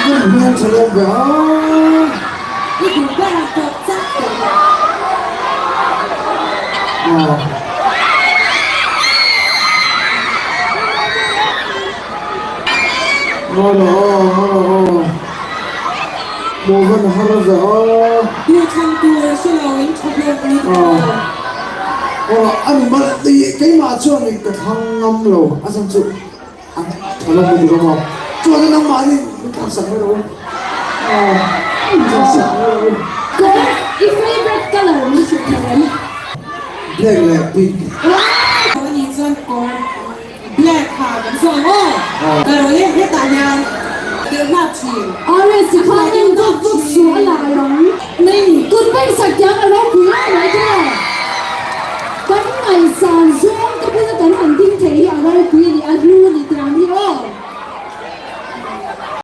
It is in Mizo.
An hmel tha lawm ve a. I duh ber a tawp chak tawh lo. Aw. Ngaw rawh aw, ngaw rawh aw. Hmuh van har ve aw. Duhthlan tur a hre lo in tha hlawm ni tawh aw. Aw, ani mal keimah chuan ka thlang ngam lo a chhan chu. A tha lo ka ti bawk a, chuan a nangmahni min thlan sak mai lo u, min thlan sak mai lo u. Kawr i favourite colour min hrilh thei em? Black leh pink. Wow! Ani chuan kawr black ha kan zawng aw. Ka rawn e hetah hian deuh hlak thin. RS kha en vak vak suh a la ang. Nei kut beng sak tiang a ropui lai mai te. Kan ngaihsan zawng te bula kan han ding thei hi a ropui a ni, a hlu a ni tiang hi aw.